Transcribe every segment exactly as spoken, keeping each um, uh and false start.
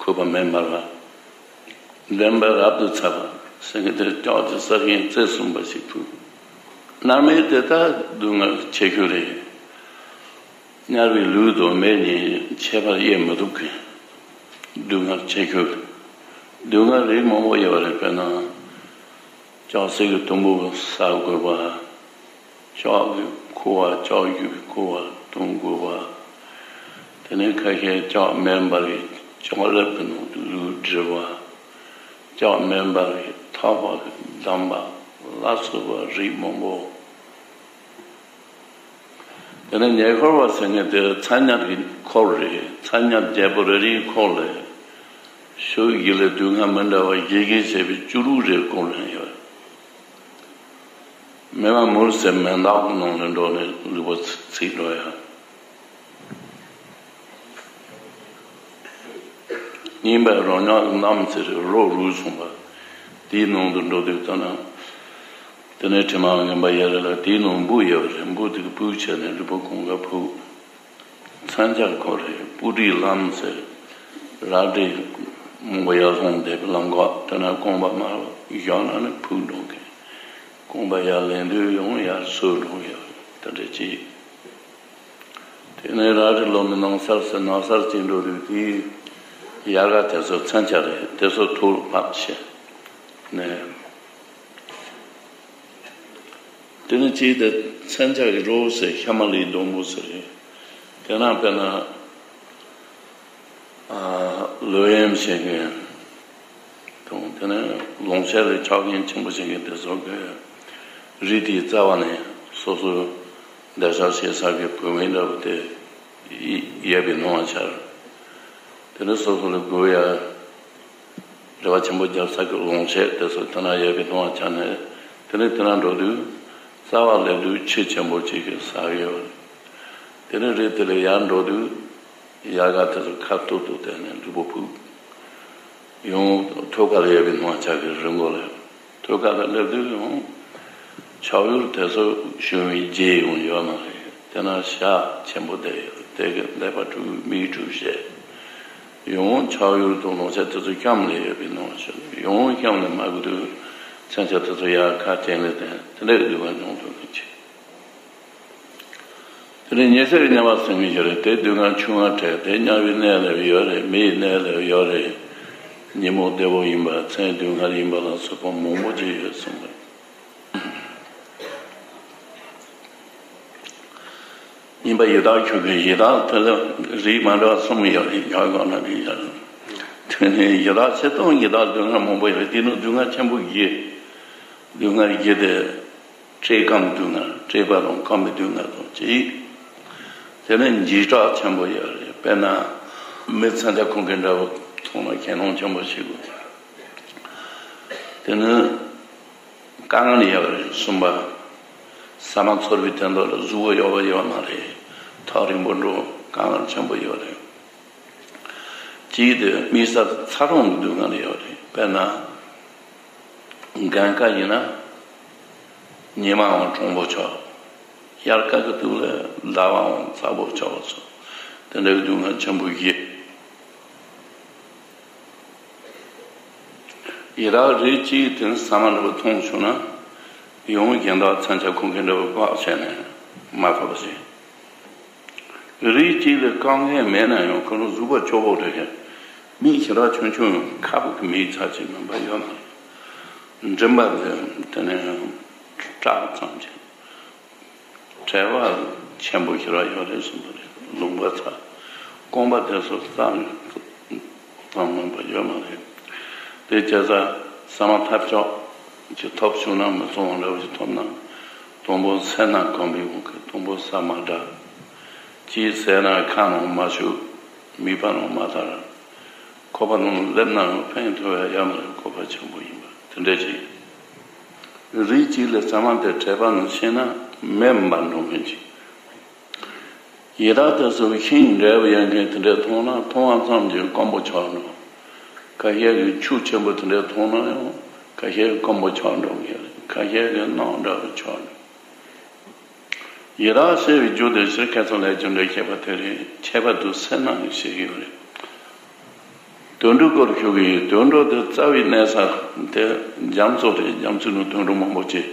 གུས་པ་མེ་འབར་བ། བདེན་པ་རབ་ཏུ་ཚ་བ་ཟེར་མཁན་དེ་ལྕགས་ཀྱི་ས་ཆེན་རྩེ་གསུམ་པ་ཞིག་ཕུལ། མནར་མེད་དེ་དག་སྡུག་བསྔལ་ཆེ་ཤོས་རེད། དམྱལ་བའི་ལུས་དང་མེ་གཉིས་ཁྱད་པར་དབྱེ་མི་ཐུབ་མཁན། སྡུག་བསྔལ་ཆེ་ཤོས། སྡུག་བསྔལ་རིགས་མང་པོ་ཡོད་རེད། དཔེར་ན། ལྕགས་སྲེག་གི་དུམ་བུ་ཟ་དགོས་པ། ལྕགས་ཀྱི་ཁུ་བ། ལྕགས་ཀྱུ་གི་ཁུ་བ་འཐུང་དགོས་པ། དེ་ནས་ཁ་ཤས་ལྕགས་མེ་འབར་བའི་ལྕགས་ལེབ་ཀྱི་ནང་དུ་ལུས་བསྒྲིལ་བ། ལྕགས་མེ་འབར་བའི་ཐག་པ་གིས་བསྡམས་པ་ལ་སོགས་པ་རིགས་མང་པོ། དེ་ནས་ཉེ་འཁོར་བ་ཟེར་མཁན་དེ་ཚ་དམྱལ་གྱི་འཁོར་རེད། ཚ་དམྱལ་བརྒྱད་པོ་རེ་རེའི་འཁོར་ལས་ཕྱོགས་བཞི་ལས་སྡུག་བསྔལ་མི་འདྲ་བ་བཞི་བཞི་བྱས་པའི་བཅུ་དྲུག་རེ་བསྐོར་ནས་ཡོད། མེ་མ་མུར་ཟེར་མེ་འདག་གི་ནང་ལ་འགྲོ་ནས་ལུས་པོ་ཚིག་འགྲོ་ཡ། གཉིས་པ་རོ་མྱགས་ཀྱི་གནམ་ཟེར་རོ་རུལ་སོང་བ། དེའི་ནང་དུ་འགྲོ་དུས་ཙ་ན། དེ་ནས་དྲི་མ་ངན་པ་ཡ་རེ་ལ་དེའི་ནང་འབུ་ཡོད་རེད། འབུ་དེ་གི་སྤུས་བྱས་ནས་ལུས་པོ་གང་ག་ཕུག་ཚན་ཆགས་ཁོ་རེ་སྤུ་གྲིའི་ལམ་ཟེར། རལ་གྲི་མང་པོ་ཡར་སོང་བསྡད་པའི་ལམ་ཁ་དེ་ན་རྐང་པ་མར་བཞག་ན་ནི་ཕུག་འགྲོ་མཁན། རྐང་པ་ཡར་ལེན་དུས་ཡང་ཡར་སོས་འགྲོ་ཡ་དེ་འདྲ་ཅིག་དེ་ནས་རལ་གྲི་ལོ་མའི་ནང་སར་ཟེར་ནགས་སར་ཅིག་འགྲོ་དུས་དེའི་ཡལ་ག་དེ་ཚོ་ཚན་ཆགས་རེད། དེ་ཚོ་ཐུར་ཕབ་བྱས་ནས། དེ་ནས་གཅིག་དེ་ཚན་ཆགས་ཀྱི་རོ་ཟེར་ཤ་མ་ལིའི་སྡོང་པོ་ཟེར་རེད། དེ་ན་དཔེར་ན་ལོ་ཡམ་བྱེད་མཁན་དང་། དེ་ནས་ལོང་ཤ་ལས་ཆགས་མཁན་ཆེན་པོ་བྱེད་མཁན་དེ་ཚོ་གི་རིགས་དེའི་རྩ་བ་ནས་སོ་སོའི་འདོད་ཆགས་ཞེ་ས་གི་བུད་མེད་འདྲ་བོ་དེ་ཡོད་པའི་སྣང་བ་འཆར། དེ་ནས་སོ་སོ་ལ་དགོས་ཡ། རེ་བ་ཆེན་པོ་རྒྱབ་ས་གི་ལོང་ཤ་དེ་ཚོ་དེ་ན་ཡོད་པའི་སྣང་བ་འཆར་ནས། དེ་ནས་དེ་ན་འགྲོ་དུས་རྩ་བ་སླེབས་དུས་ཁྱི་ཆེན་པོ་གཅིག་གིས་ཟ་གི་ཡོད། དེ་ནས་རི་དེ་ལས་ཡར་འགྲོ་དུས་ཡལ་ག་དེ་ཚོ་ཁ་ཐུག་ཐུག་བསྡད་ནས་ལུས་པོ་ཕུག་ཡང་ཐོད་ཁ་ལ་ཡོད་པའི་སྣང་བ་འཆར་གི་རི་མགོ་ལ། ཐོད་ཁ་ལ་སླེབས་དུས་ཡང་ཆགས་ཡུལ་དེ་ཚོ་ཞུ་བའི་རྗེས་ཡོང་ཡོད་མ་རེད། དེ་ན་ཤ་ཆེན་པོ་བསྡད་ཡོད། དེ་གི་ཀླད་པ་བཀྲུས་མིག་བཀྲུས་བྱས། ཡང་ཆགས་ཡུལ་དང་ལོང་ཤ་དེ་ཚོ་གཤམ་ལ་ཡོད་པའི་སྣང་བ་ཞིག་ཡང་གཤམ་ལ་མ་གི་དུས་ཚན་ཆགས་དེ་ཚོ་ཡར་ཁ་བསྟན་ནས་བསྟན། དེ་འདྲའི་སྡུག་བསྔལ་མྱོང་ཐུབ་མཁན་ཅིག་དེ་ནས་ཉི་ཚེ་གི་དམྱལ་བ་ཟེར་མཁན་ཞིག་རེད། དེ་སྡུག་བསྔལ་ཆུང་བ་འཕྲད། དེ་དམྱལ་བའི་གནས་ལ་ཡོད་རེད། མིའི་གནས་ལ་ཡོད་རེད། ཉོན་མོངས་བདེ་བོ་ཡིན་པ། མཚན་སྡུག་བསྔལ་ཡིན་པ་ལ་སོགས་པ་མང་པོ་ཅིག་ཡོད་གསུངས་པ་རེད། ཡིན་པ་ཡི་དྭགས་ཁྱོད་ཀྱི་ཡི་དྭགས་དེ་ལ་རིགས་མ་འདྲ་བ་གསུམ་ཡོད་རེད། ཡར་གོང་ན་གི་ཡར། དེ་ནས་ཡི་དྭགས་ཆེ་མཐོང་ཡི་དྭགས་སྡུག་བསྔལ་མང་པོ་ཡོད་རེད། དེ་ནི་སྡུག་བསྔལ་ཆེན་པོ་བཞི། སྡུག་བསྔལ་བཞི་དེ། བཀྲེས་སྐོམ་སྡུག་བསྔལ། བཀྲེས་པ་དང་སྐོམ་པའི་སྡུག་བསྔལ་དང་གཅིག་དེ་ནས་འཇིགས་སྐྲག་ཆེན་པོ་ཡོད་རེད། དཔེར་ན་མི་ཚན་ཆགས་ཁོང་གི་འདྲ་བོ་མཐོང་ན་ཁྱེད་ནང་ཆེན་པོ་ཞིག་དགོས། དེ་ནི་དཀའ་ངལ་ཡོད་རེད། གསུམ་པ། ཟ་མ་ཚོར་བའི་དོན་དག་ལ་གཟུགས་པོ་གཡོ་བ་ཡོད་མ་རེད། ཐག་རིང་པོ་འགྲོ་དཀའ་ངལ་ཆེན་པོ་ཡོད་རེད། གཅིག་དེ་མི་ས་ཚ་གྲང་གི་སྡུག་བསྔལ་ཡོད་རེད། དཔེར་ན། དགུན་ཁ་ཡིན་ན་ཉི་མའང་གྲང་པོ་ཆགས། དབྱར་ཁ་གི་དུས་ལ་ཟླ་བའང་ཚ་པོ་ཆགས་པ་སོགས་དེ་འདྲའི་སྡུག་བསྔལ་ཆེན་པོ་བཞི། ཡི་དྭགས་རིགས་གཅིག་དེ་ནི་ཟ་མ་འདྲ་བོ་མཐོང་བྱུང་ན་ཡང་གཞན་དག་མཚོན་ཆ་ཁོང་གི་འདྲ་བོ་བཀག་བྱས་ནས་མ་ཐོབ་པ་བྱེད། རིགས་གཅིག་ལ་དཀའ་ངལ་མེད་ན་ཡང་ཁོ་རང་གཟུགས་པོ་སྐྱོ་པོ་རེད། མིག་ཞེ་དྲག་ཆུང་ཆུང་ཁ་བུབ་ཀྱི་མིག་ཚ་ཅིག་མིན་པ་ཡོད་མ་རེད། མགྲིན་པ་དེ་དེ་ནས་སྐྲག་ཙམ་ཅིག་བྲེལ་བ་ཆེན་པོ་ཞེ་དྲག་ཡོད་རེད་གསུངས་པ་རེད། ལུང་པ་ཚ། རྐང་པ་དེ་ཚོ་གཙང་ཙམ་མིན་པ་ཡོད་མ་རེད། དེ་བྱས་ཙང་ཟ་མ་ཐབས་ཆག་ཅིག་ཐོབ་བྱུང་ན་མི་གཙང་བ་འདྲ་བོ་ཞིག་ཐོབ་ན། དང་པོ་སེར་སྣ་སྐམ་པའི་དབང་གིས་དང་པོ་ཟ་མ་དྲག་ཅིག་ཟས་ན་ཁ་ནང་མ་ཞུགས། མིད་པ་ནང་མ་ཐར། ཁོག་པ་ནང་སླེབས་ན་ཡང་ཕན་ཐོགས་ཡ་ཡོད་མ་རེད། ཁོག་པ་ཆེན་པོ་ཡིན་པ་དེ་འདྲ་ཅིག་རིགས་གཅིག་ལ་ཟ་མ་དེ་དྲེགས་པ་ནང་ཤེས་ན་མེ་འབར་འགྲོ་མཁན་ཅིག་ཡི་དྭགས་དེ་ཚོ་ཤིང་འབྲས་བུ་ཡོད་མཁན་དེ་འདྲ་མཐོང་ན་མཐོང་བ་ཙམ་གྱིས་སྐོམ་པོ་ཆགས་འགྲོ། ཁ་ཤས་ཀྱིས་ཆུ་ཆེན་པོ་དེ་འདྲ་མཐོང་ན་ཡང་ཁ་ཤས་སྐོམ་པོ་ཆགས་འགྲོ་མཁན་རེད། ཁ་ཤས་ཀྱིས་སྣང་འདྲ་བོ་ཆགས་འགྲོ། ཡི་དྭགས་ཞེས་པའི་རྒྱུ་དེ་སྤྱིར་ཁ་སང་ལས་རྒྱུ་འབྲས་བཤད་པ་དེ་རེད། ཁྱད་པར་དུ་སེར་སྣ་ནས་བཤད་ཀྱི་ཡོད་རེད། དུད་འགྲོའི་སྐོར་ཞུ་གི་ཡོད། དུད་འགྲོ་དེ་རྩ་བའི་གནས་ས་དེ་རྒྱ་མཚོ་རེད། རྒྱ་མཚོའི་ནང་དུད་འགྲོ་མང་པོ་ཅིག་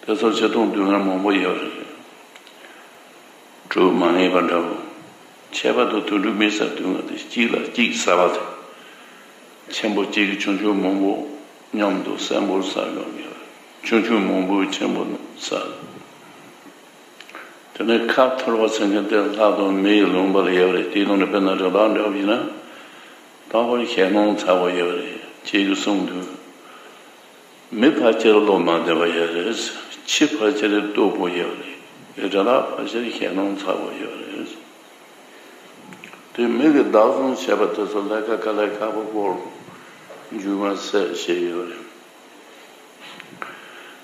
དེ་ཚོ་ཆེ་མཐོང་སྡུག་བསྔལ་མང་པོ་ཡོད་རེད། གྲུ་མ་ངེས་པ་འདྲ་བོ། ཁྱད་པར་དུ་དུད་འགྲོ་མི་ཟ་སྡུག་བསྔལ་དེ་གཅིག་ལ་གཅིག་ཟ་བ་དེ། ཆེན་པོ་གཅིག་གིས་ཆུང་ཆུང་མང་པོ་མཉམ་དུ་གསོན་པོར་ཟ་ཡོང་གི་ཡོད། ཆུང་ཆུང་མང་པོས་ཆེན་པོ་ཟ། དེ་ནས་ཁ་འཐོར་བ་ཟེར་མཁན་དེ་ལྷ་དང་མི་ཡི་ལུང་པ་ལ་ཡོད་རེད། དེའི་ནང་ནས་དཔེར་ན་རི་དྭགས་འདྲ་བོ་ཡིན་ན། རྟག་པར་ཞེད་སྣང་ཚ་བོ་ཡོད་རེད། ཁྱེད་ཀྱིས་གསུངས་འདུག་མི་ཕལ་ཆེར་བློ་མ་བདེ་བ་ཡོད་རེད། ཁྱི་ཕལ་ཆེར་སྟུག་པོ་ཡོད་རེད། རི་དྭགས་ཕལ་ཆེར་ཞེད་སྣང་ཚ་བོ་ཡོད་རེད། དེ་མི་གིས་བདག་བཟུང་བྱས་པ་དེ་ཚོ་ལས་ཀ་དཀའ་ལས་ཁག་པོ་སྐོར་རྒྱུས་མ་བསལ་བྱས་ཡོད་རེད།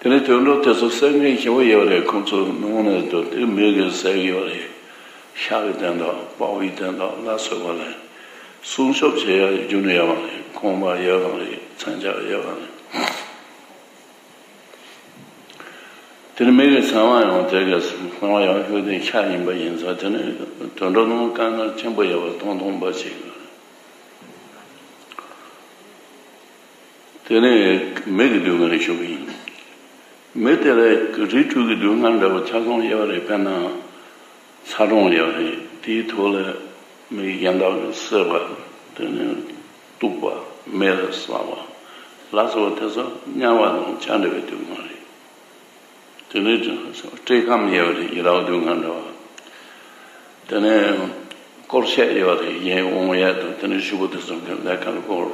དེ་ནས་དུད་འགྲོ་དེ་ཚོ་བསད་མཁན་ཞེ་པོ་ཡོད་རེད། ཁོང་ཚོ་ནང་ནས་དུ་དེ་མི་གིས་བསད་ཀྱི་ཡོད་རེད། ཤ་གི་དོན་དག་པགས་པའི་དོན་དག་ལ་སོགས་པ་ལ་སྲུང་སྐྱོབ་བྱེད་ཡ་རྒྱུ་ནི་ཡོད་མ་རེད། ཁང་པ་ཡོད་མ་རེད། མཚོན་ཆ་ཡོད་མ་རེད། དེ་ནས་མི་གི་ཚང་མ་ཡང་དེ་གི་ཚང་མ་ཡང་ཤོད་དེ་ཤ་ཡིན་པ་ཡིན་ཙང་། དེ་ནས་དུད་འགྲོ་ནང་དཀའ་ངལ་ཆེན་པོ་ཡོད་པ་མཐོང་མཐོང་པ་ཞིག་དེ་ནས་མི་གི་སྡུག་བསྔལ་ཞུ་གི་ཡིན། མི་དེ་ལ་རིགས་དྲུག་གི་སྡུག་བསྔལ་འདྲ་བོ་ཆ་ཚང་ཡོད་རེད། དཔེར་ན། ཚ་གྲང་ཡོད་རེད། དེའི་ཐོག་ལ་མི་གཞན་དག་གིས་གསོད་པ། དེ་ནས་གཏུབ་པ། མེ་ལ་སྲེག་པ་ལ་སོགས་པ་དེ་ཚོ་དམྱལ་བ་དང་ཆ་འདྲ་བའི་སྡུག་བསྔལ་རེད། དེ་ནས་བཀྲེས་སྐོམ་ཡོད་རེད། ཡི་དྭགས་སྡུག་བསྔལ་འདྲ་བ། དེ་ནས་བཀོལ་སྤྱད་ཡོད་རེད། གཞན་དབང་ཡས་དང་། དེ་ནས་ཕྱུག་པོ་དེ་ཚོ་གི་ལས་ཀ་ལ་བཀོལ།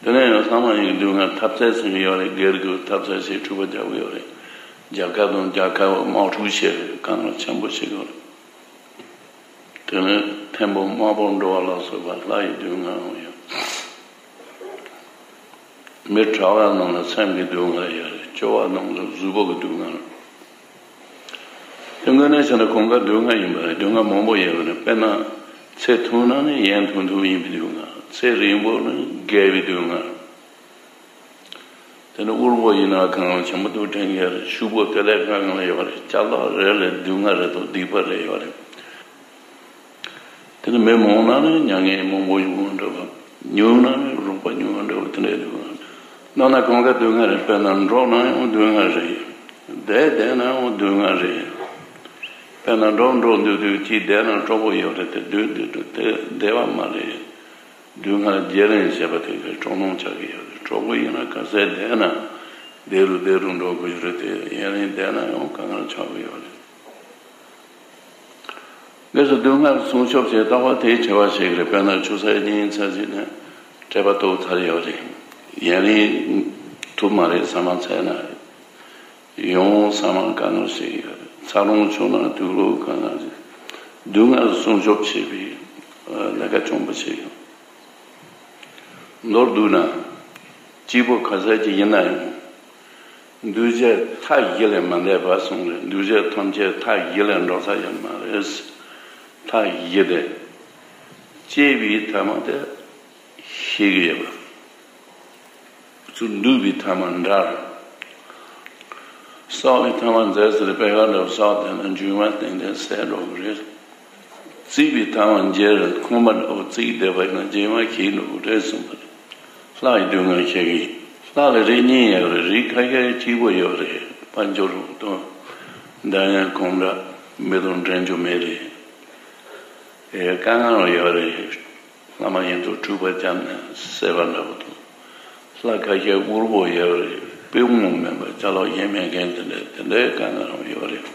དེ་ནས་ཡང་ལྷ་མ་ཡིན་གྱི་སྡུག་བསྔལ་འཐབ་རྩོད་ཟེར་གྱི་ཡོད་རེད། སྒེར་གྱི་འཐབ་རྩོད་བྱས་འཁྲུག་པ་རྒྱག་གི་ཡོད་རེད། རྒྱལ་ཁབ་དང་རྒྱལ་ཁབ་དམག་འཁྲུག་བྱས་རེད། དཀའ་ངལ་ཆེན་པོ་ཞིག་ཡོད་རེད། དེ་ནས་ཐེམ་པོ་དམར་པོར་འགྲོ་བ་ལ་སོགས་པ་ལྷ་ཡི་སྡུག་བསྔལ་ཡང་ཡོད། མི་གྲྭ་བ་རྣམས་ལ་སེམས་ཀྱི་སྡུག་བསྔལ་ཡོད་རེད། སྐྱོ་བ་རྣམས་ལ་གཟུགས་པོ་གི་སྡུག་བསྔལ། དེ་དངོས་གནས་བྱས་ན་གང་ག་སྡུག་བསྔལ་ཡིན་པ་རེད། སྡུག་བསྔལ་མང་པོ་ཡོད་རེད། དཔེར་ན། ཚེ་ཐུང་ན་ནི་ཡུན་ཐུང་ཐུང་ཡིན་པའི་སྡུག་བསྔལ། ཚེ་རིང་པོ་ནི་རྒས་པའི་སྡུག་བསྔལ། དེ་ནི་དབུལ་པོ་ཡིན་ན་གང་ཆེན་པོ་འདུག་དྲན་གྱི་རེད། ཕྱུག་པོ་དེ་ལས་གང་ཡང་ཡོད་རེད། ཅ་ལག་རེ་ལ་སྡུག་བསྔལ་རེ་དང་སྡིག་པ་རེ་ཡོད་རེད། དེ་ནི་མི་མང་ན་ནི་མྱ་ངན་མང་པོ་ཡོང་བ་འདྲ་བ། ཉུང་ན་ནི་རོགས་པ་ཉུང་བ་འདྲ་བ། དེ་འདྲའི་སྡུག་བསྔལ། ནང་ན་གང་ག་སྡུག་བསྔལ་རེད། དཔེར་ན་འགྲོ་ན་ཡང་སྡུག་བསྔལ་རེད། བསྡད་བསྡད་ན་ཡང་སྡུག་བསྔལ་རེད། དཔེར་ན་འགྲོ་འགྲོ་འདུག་འདུག་ཅིག་བསྡད་ན་སྤྲོ་པོ་ཡོད་རེད་དེ། སྡོད་འདུག་འདུག་དེ་བདེ་བ་མ་རེད། སྡུག་བསྔལ་བརྒྱ་ལན་བྱས་པ་དེ་གའི་སྤྲོ་སྣང་ཆགས་ཀྱི་ཡོད་རེད། སྤྲོ་པོ་ཡིན་ན་ག་ཚད་བསྡད་ན་བདེ་རུ་བདེ་རུ་འགྲོ་དགོས་ཀྱི་རེད་དེ། ཡུན་རིང་བསྡད་ན་ཡང་དཀའ་ངལ་ཆགས་ཀྱི་ཡོད་རེད། སྐབས་སུ་སྡུག་བསྔལ་སྲུང་སྐྱོབ་བྱེད་ལྟ་བ་དེའི་དྲི་བ་ཞིག་རེད། དཔེར་ན་ཆུ་ཚོད་གཉིས་ཚར་ཞིག་ནས་དྲེག་པ་ལྟ་བུ་ཚར་ཡོད་རེད། ཡུན་རིང་ཐུབ་མ་རེད་ཟ་མ་ཚར་ན། ཡང་ཟ་མ་དཀའ་ངལ་ཞིག་ཡོད་རེད། ཚ་གྲང་བྱུང་ན་དུག་ལོག་དཀའ་ངལ་ཞིག་སྡུག་བསྔལ་སྲུང་སྐྱོབ་བྱེད་པའི་ལས་ཀ་ཆེན་པོ་ཞིག་ཡོད། མདོར་བསྡུས་ན། སྐྱིད་པོ་ག་ཚད་ཅིག་ཡིན་ན་ཡང་། འདུ་བྱེད་མཐའ་བཞི་ལས་མ་འདས་པ་གསུངས་རེད། འདུ་བྱེད་ཐམས་ཅད་མཐའ་བཞི་ལས་འགྲོ་ས་ཡོད་མ་རེད། མཐའ་བཞི་དེ། སྐྱེས་པའི་ཐ་མ་དེ་ཤི་གི་ཡོད་པ། ཚུར་འདུས་པའི་ཐ་མ་འདྲ་རེད། བསགས་པའི་ཐ་མ་མཛད་ཟེར་པད་ཁ་འདྲ་བོ་བསགས་བསྡད་ན་མཇུག་མ་ཏན་ཏན་ཟད་འགྲོ་གི་རེད། བརྩིགས་པའི་ཐ་མ་འཇལ། ཁང་པ་འདྲ་བོ་བརྩིགས་བསྡད་པ་ཡིན་ན་རྗེས་མ་ཞིག་འགྲོ་གི་རེད་གསུངས་པ་རེད། ལྷ་ཡི་སྡུག་བསྔལ་བཤད་གི་ཡིན། ལྷ་ལ་རིགས་གཉིས་ཡོད་རེད། རིགས་ཁ་ཤས་སྐྱིད་པོ་ཡོད་རེད། དཔལ་འབྱོར་དང་། འདྲ་ཡང་གང་འདྲ་མི་དང་འབྲལ་རྒྱུ་མེད་རེད། ཨེ་དཀའ་ངལ་ཡོད་རེད། ལྷ་མ་ཡིན་དུ་འཁྲུག་པ་བརྒྱབ་ནས་བསད་པ་འདྲ་པོ་དང་། ལྷ་ཁ་ཤས་དབུལ་པོ་ཡོད་རེད། དཔེ་མང་མེད་པ་ཅ་ལག་གཞན་མེད་མཁན་དེ་འདྲ་དེ་འདྲའི་དཀའ་ངལ་རང་ཡོད་རེད།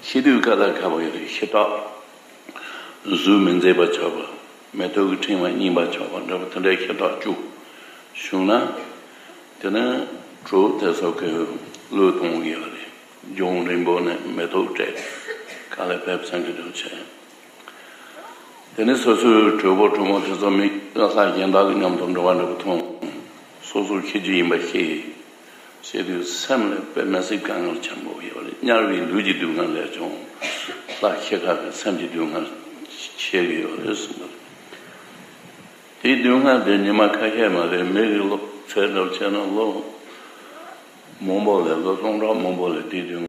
ཤི་དུས་དཀའ་ལས་ཁག་པོ་ཡོད་རེད། ཤི་སྟག་གཟུགས་མི་མཛེས་པ་ཆགས་པ། མེ་ཏོག་གི་ཕྲེང་བ་རྙིང་པ་ཆགས་པ་འདྲ་པོ་དེ་འདྲའི་ཤི་སྟག་བཅུ་བྱུང་ན། དེ་ནས་གྲོགས་དེ་ཚོ་གི་བློས་གཏོང་གི་ཡོད་རེད། ལྗོངས་རིང་པོ་ནས་མེ་ཏོག་སྤྲད། དཀའ་ལས་ཕེབས་ཚང་གི་འདུག་བྱས། དེ་ནས་སོ་སོའི་གྲོགས་པོ་གྲོགས་མོ་དེ་ཚོ་མི་ལྷ་གཞན་དག་གི་མཉམ་དུ་འགྲོ་བ་འདྲ་པོ་མཐོང་། སོ་སོ་ཤི་རྒྱུ་ཡིན་པ་ཤེས། ཤི་དུས་སེམས་ལ་དཔེ་མི་སྲིད་དཀའ་ངལ་ཆེན་པོ་ཡོད་རེད། དམྱལ་བའི་ལུས་ཀྱི་སྡུག་བསྔལ་ལས་ཀྱང་ལྷ་ཤི་ཁ་གི་སེམས་ཀྱི་སྡུག་བསྔལ་ཆེ་གི་ཡོད་རེད་གསུངས་པ་རེད། དེའི་སྡུག་བསྔལ་དེ་ཉི་མ་ཁ་ཤས་མ་རེད། མི་གི་ལོ་ཚད་འདྲ་བྱས་ན་ལོ་མང་པོ་ལས། ལོ་སྟོང་ཕྲག་མང་པོ་ལས་དེའི་སྡུག